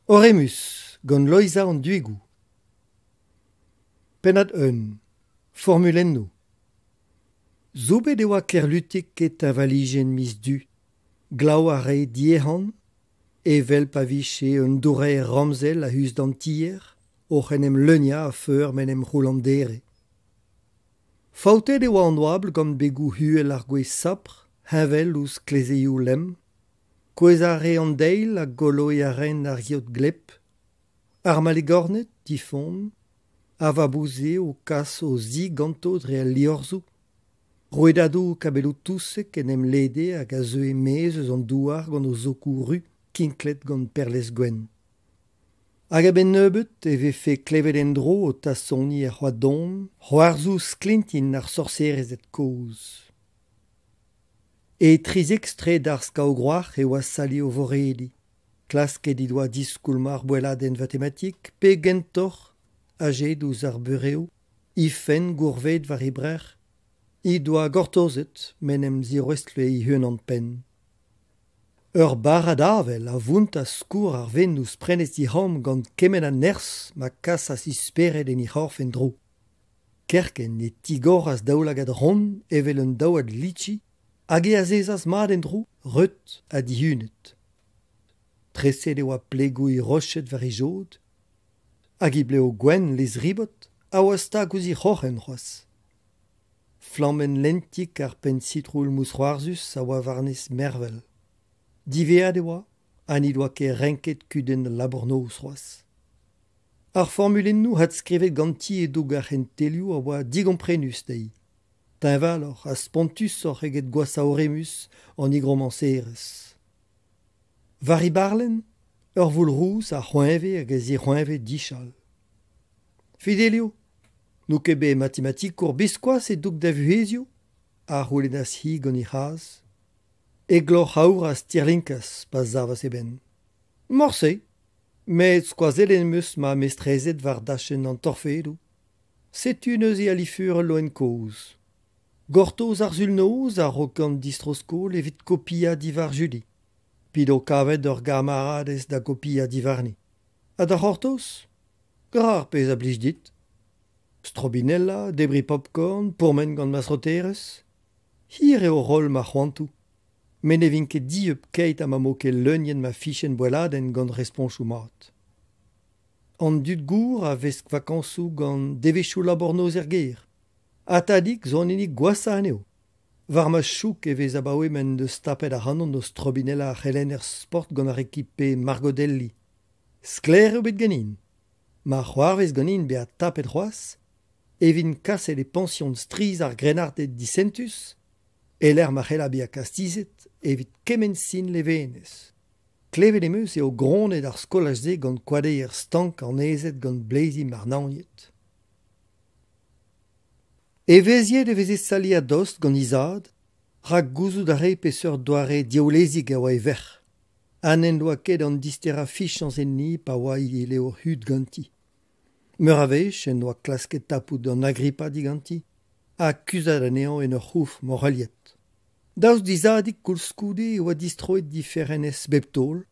Oremus gant Loeiza an Duegoù. Pennad un. Formulennoù. Soubet e oa Kerlutig e teñvalijenn miz Du. Glav a rae diehan, evel pa vije un douraer ramzel a-us d'an tier oc'h en em leuniañ a-feur m'en em c'houllondere. Faoutet e oa an oabl gant begoù uhel ar gwez sapr, heñvel ouzh klezeioù lemm. Kouezhañ a rae an deil ha goloiñ a raent ar geot gleb. Ar maligorned, difonn, a vabouze o kas o zi ganto dre al liorzhoù. Rouedadoù kabelloù-touseg en em lede hag a zeue e-maez eus an douar gant o zokoù ru kinklet gant perlez gwenn. Hag a-benn nebeut e vefe klevet en-dro o tassoniñ er c'hoad don c'hoarzhoù sklintin ar sorserezed kozh. E trizek straed ar Skaogroac'h e oa Sally o vorediñ. Klasket he doa diskoulmañ ar boelladenn vatematik pe gentoc'h, ajet ouzh ar burev, he fenn gourveet war he brec'h, he doa gortozet m'en em zirouestle he-unan-penn. Ur barrad avel a vountas skourr ar wenn ouzh prenestr he c'hambr gant kement a nerzh ma kasas he spered en he c'horf en-dro. Kerkent e tigoras daoulagad ront evel un daouad litchi hag e azezas mat en-dro, reut ha dihunet. Treset e oa plegoù he roched war he jod, hag he blev gwenn lez-ribot a oa stag ouzh he c'hroc'hen c'hoazh. Flammenn lentik ar penn-sitroul mousc'hoarzhus a oa war-nes mervel. Diwezhat e oa ha n'he doa ket renket kudenn al labour-noz c'hoazh. Ar formulennoù adskrivet ganti e-doug ar c'hentelioù a oa digomprenus dezhi, teñvaloc'h ha spontusoc'h eget gwashañ oremus an igromañserezh. War he barlenn, ur voul rous a c'hoeñve hag a zic'hoeñve dichal. Fidelio, n'out ket bet matematikour biskoazh e-doug da vuhezioù ? a c'houlennas-hi gant he c'hazh. E gloc'h aour a stirlinkas pa savas e benn. Morse ! Met skoazellet em eus ma mestrezed war dachenn an torfedoù. Setu neuze ali-fur ul loen kozh. Gortoz ar Sul-noz a-raok an distro-skol evit kopiañ diwar Julie. P'he do kavet ur gamaradez da gopiañ diwarni. Ha da c'hortoz ? Gra ar pezh a blij dit. Strobinellañ, debriñ popcorn, pourmen gant ma zroterez. Hir eo roll ma c'hoantoù. Met ne vin ket dieub keit ha ma 'mo ket leuniet ma fichenn boelladenn gant respontoù mat. An dud gour a vesk vakañsoù gant devezhioù labour-noz er gêr. Ha tadig zo an hini gwashañ anezho. War ma chouk e vez abaoe m'en deus tapet ac'hanon o strobinellañ ar c'helenner sport gant ar rekipe margodelliñ. Sklaer eo bet ganin. Ma c'hoarvez ganin bezañ tapet c'hoazh e vin kaset e pañsion strizh ar grennarded disentus e-lec'h ma c'hellañ bezañ kastizet evit kement sin levenez. Klevet em eus eo gronnet ar skolaj-se gant koadeier stank annezet gant bleizi marnaoniet. Evezhiet e veze Sally a-dost gant he zad rak gouzout a rae peseurt doare diaoulezig a oa e verc'h ha n'en doa ket an disterañ fichañs enni pa oa he levr hud ganti. Meur a wech en doa klasket tapout an Agrippa diganti ha kuzhat anezhañ en ur c'houf morailhet. Daoust d'he zadig koulskoude e oa distroet diferenez bep taol,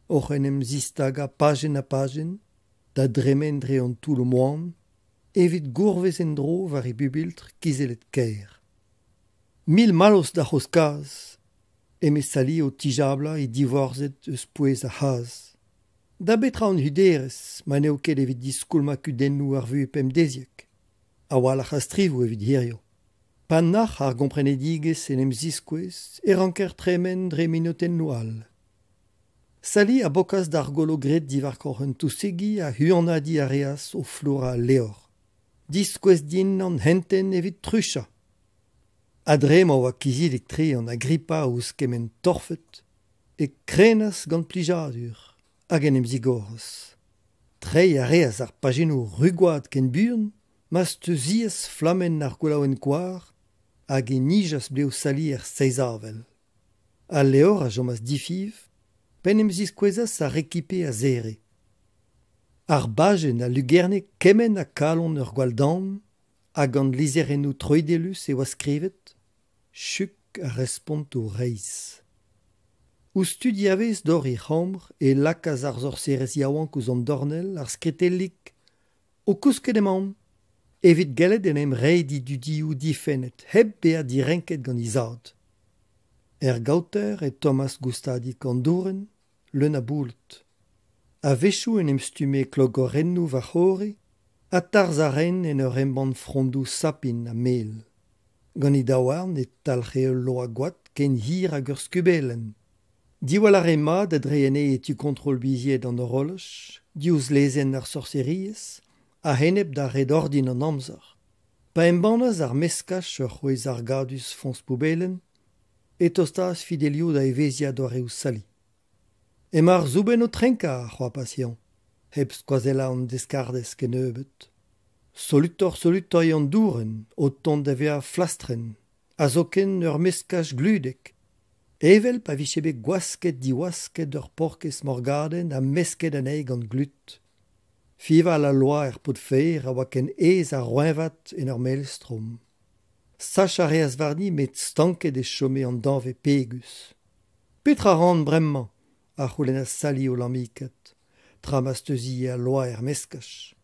oc'h en em zistagañ pajenn ha pajenn, da dremen dre an toull moan, evit gourvez en-dro war e bubiltr kizellet-kaer. Mil mallozh d'ar c'hozh kazh, eme Sally o tijablañ he divorzhed eus pouez ar c'hazh. Da betra an huderezh ma n'eo ket evit diskoulmañ kudennoù ar vuhez pemdeziek ? A-walc'h a strivoù evit hiziv. Pa nac'h ar gomprenedigezh en em ziskouez e ranker tremen dre minotennoù all. Sally a bokas d'ar golo graet diwar kroc'hen tousegi ha huanadiñ a reas o flourañ al levr. Diskouez din an hentenn evit truchañ. Ha dre ma oa kizidik-tre an Agrippa ouzh kement torfed e krenas gant plijadur hag en em zigoras. Treiñ a reas ar pajennoù rugwad ken buan ma steuzias flammenn ar goulaouenn-koar hag e nijas blev Sally er seizh avel. Al levr a chomas difiñv p'en em ziskouezas ar rekipe a-zere. Ar bajenn a lugerne kement ha kalon ur gwall-dan ha gant lizherennoù troidellus e oa skrivet Chuk ar respontoù reizh. Ouzh tu diavaez dor he c'hambr e lakaas ar sorserez yaouank ouzh an dornell ar skritellig O kousket emaon evit gellet en em reiñ d'he dudioù difennet hep bezañ direnket gant he zad. Er gaoter e tommas goustadik an dourenn, leun a bouled. A-wechoù en em stumme klogorennoù war-c'horre ha tarzhañ a raent en ur embann frondoù sapin ha mel. Gant he daouarn e talc'he ul loa-goad ken hir hag ur skubelenn. Diwall a rae mat da dreiñ anezhi e tu kontrol bizied an horolaj, diouzh lezenn ar sorserezh, a-enep da red ordin an amzer. Pa embannas ar meskaj ur c'hwezh argadus foñs poubellenn e tostaas Fidelio da evezhiañ doareoù Sally. Emañ ar soubenn o trenkañ, a c'hoapas eñ, hep skoazellañ an deskardez kennebeut. Solutoc'h-solutañ eo an dourenn o tont da vezañ flastrenn, ha zoken ur meskaj gludek. Evel pa vije bet gwasket-diwasket ur paourkaezh morgadenn ha mesket anezhi gant glud. Fiñval al loa er pod-fer a oa ken aes ha roeñvat en ur maelstrom. Sachañ a reas warni met stanket e chome an danvez pegus. Petra a ran bremañ ? a c'houlennas Sally o lammikat, tra ma steuzie al loa er meskaj.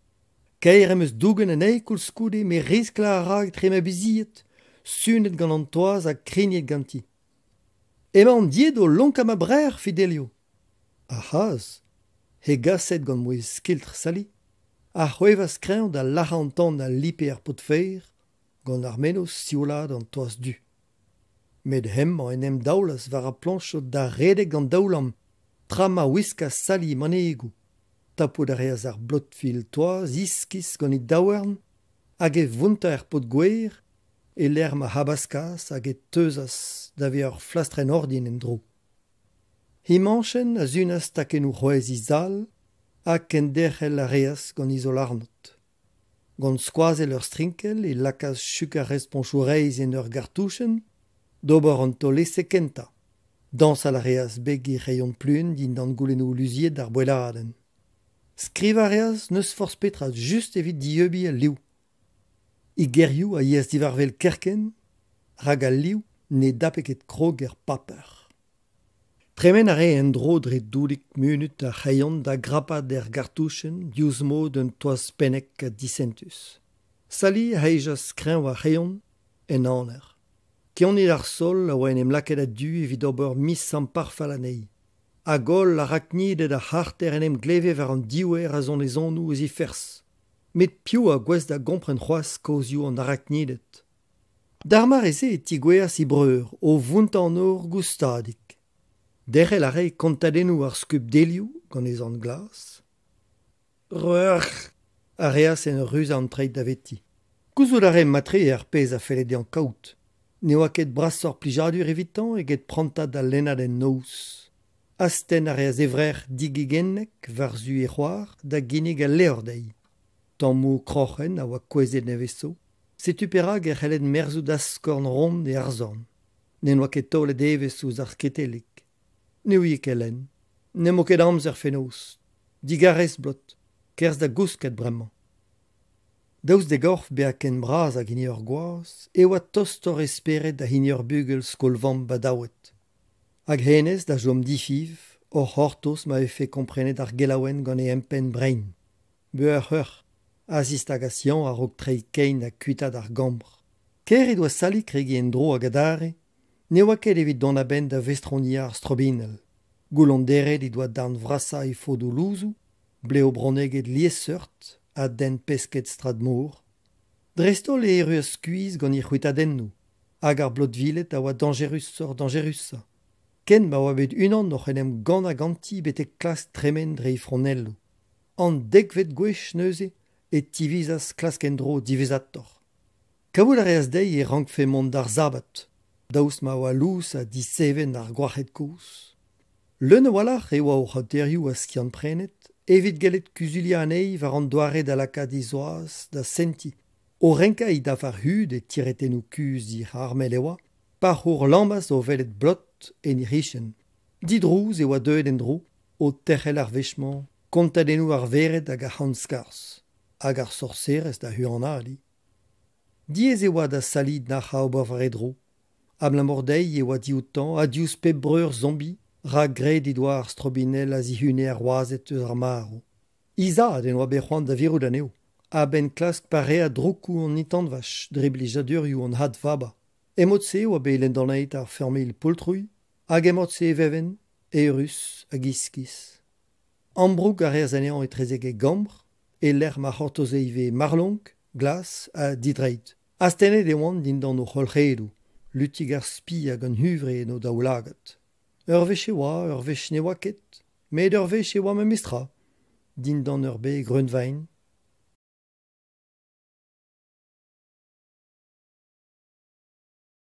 Kaer em eus dougen anezhi koulskoude met risklañ a ra etre ma bizied, sunet gant an toaz ha krignet ganti. Emañ an died o lonkañ ma brec'h, Fidelio. Ar c'hazh, hegaset gant mouezh skiltr Sally, a c'hwevas kreñv da lac'hañ an tan a lipe ar pod-fer gant ar mennozh sioulaat an toaz du. Met hemañ en em daolas war ar plañchod da redek d'an daoulamm tra ma wiskas Sally manegoù. Tapout a reas ar blotfil toaz iskis gant he daouarn hag e vountañ er pod-gwer e-lec'h ma habaskas hag e teuzas da vezañ ur flastrenn ordin en-dro. He mañchenn a sunas takennoù c'hwezh he zal ha kenderc'hel a reas gant he zaol-arnod. Gant skoazell ur strinkell e lakaas chug ar respontoù reizh en ur gartouchenn d'ober an taol-ese kentañ. Dañsal a reas beg he c'hreion-pluñv dindan goulennoù luziet ar boelladenn. Skrivañ a reas n'eus forzh petra just evit dieubiñ al liv. He gerioù a yeas diwar-wel kerkent rak al liv ne dape ket krog er paper. Tremen a rae en-dro dre doullig munut ar c'hreion da grapat er gartouchenn diouzh mod un toaz pennek ha disentus. Sally a hejas kreñv ar c'hreion en aner. Keonid ar sol a oa en em lakaet a-du evit ober miz amparfal anezhi. Hag holl araknided ar c'harter en em gleve war an diouer a zonezonoù eus he ferzh. Met piv a gouest da gompren c'hoazh kaozioù an araknided ? D'ar mare-se e tigouezhas he breur o vountañ an nor goustadik. Derc'hel a rae kontadennoù ar skub-delioù gant e zorn glas. Reuc'h a reas en ur ruzañ an treid daveti. Gouzout a rae mat-tre ar pezh a felle dezhañ kaout. Ne oa ket brasoc'h plijadur evitañ eget prantad al lennadenn noz. Astenn a reas e vrec'h digegennek war-zu e c'hoar da ginnig al levr dezhi. Tammoù kroc'hen a oa kouezhet nevez zo, setu perak e c'helled merzout askorn ront e arzorn. N'en doa ket taolet evezh ouzh ar skitellig. Ne ouie ket lenn. N'em bo ket amzer fenoz. Digarez, blot. Kerzh da gousket bremañ. Daoust d'e gorf bezañ ken bras hag hini ur gwaz e oa tostoc'h e spered da hini ur bugel skol-vamm badaouet. Hag hennezh da chom difiñv o c'hortoz ma vefe komprenet ar gelaouenn gant e empenn brein. Buoc'h-heur a zistagas Yann a-raok treiñ kein ha kuitaat ar gambr. Kaer he doa Sally kregiñ en-dro hag adarre ne oa ket evit dont a-benn da vestroniañ ar strobinell. Goullonderet he doa darn vrasañ he fodoù louzoù, blev bronneged liesseurt ha dent pesked strad-mor. Dreist-holl e erruas skuizh gant he c'hwitadennoù hag ar blotviled a oa dañjerusoc'h-dañjerusañ. Ken ma oa bet unan oc'h en em gannañ ganti betek klask tremen dre he fronelloù. An dekvet gwech neuze e tivizas klask en-dro diwezhatoc'h. Kavout a reas dezhi e rankfe mont d'ar sabad, daoust ma oa lous ha diseven ar gwrac'hed kozh. Leun a-walc'h e oa o c'haoterioù a skiant-prenet evit gellet kuzuliañ anezhi war an doare da lakaat he zoaz da sentiñ. O renkañ he dafar hud e tiretennoù kuzh hec'h armel e oa, pa c'hourlammas o welet blot en he c'hichen. Didrouz e oa deuet en-dro, o terc'hel ar wech-mañ kontadennoù ar vered hag ar c'horn-skarzh, hag ar sorserez da huanadiñ. Diaes e oa da Sally nac'hañ ober war e dro. Abalamour dezhi e oa dioutañ ha diouzh pep breur zombi Rak graet he doa ar strobinell a zihune ar wazed eus ar marv. He zad en doa bet c'hoant da virout anezho, a-benn klask pareañ droukoù an intañvaj dre blijadurioù an advabañ. E mod-se e oa bet lendanaet ar familh Poltruilh hag e mod-se e vevent, eürus hag iskis. Ambroug a reas anezhañ etrezek e gambr, e-lec'h ma c'hortoze ivez marlonk, glas ha didreid. Astennet e oant dindan o c'holc'hedoù, lutig ar spi hag an huñvre en o daoulagad. Ur wech e oa, ur wech ne oa ket, met ur wech e oa memestra, dindan ur beg greunvaen.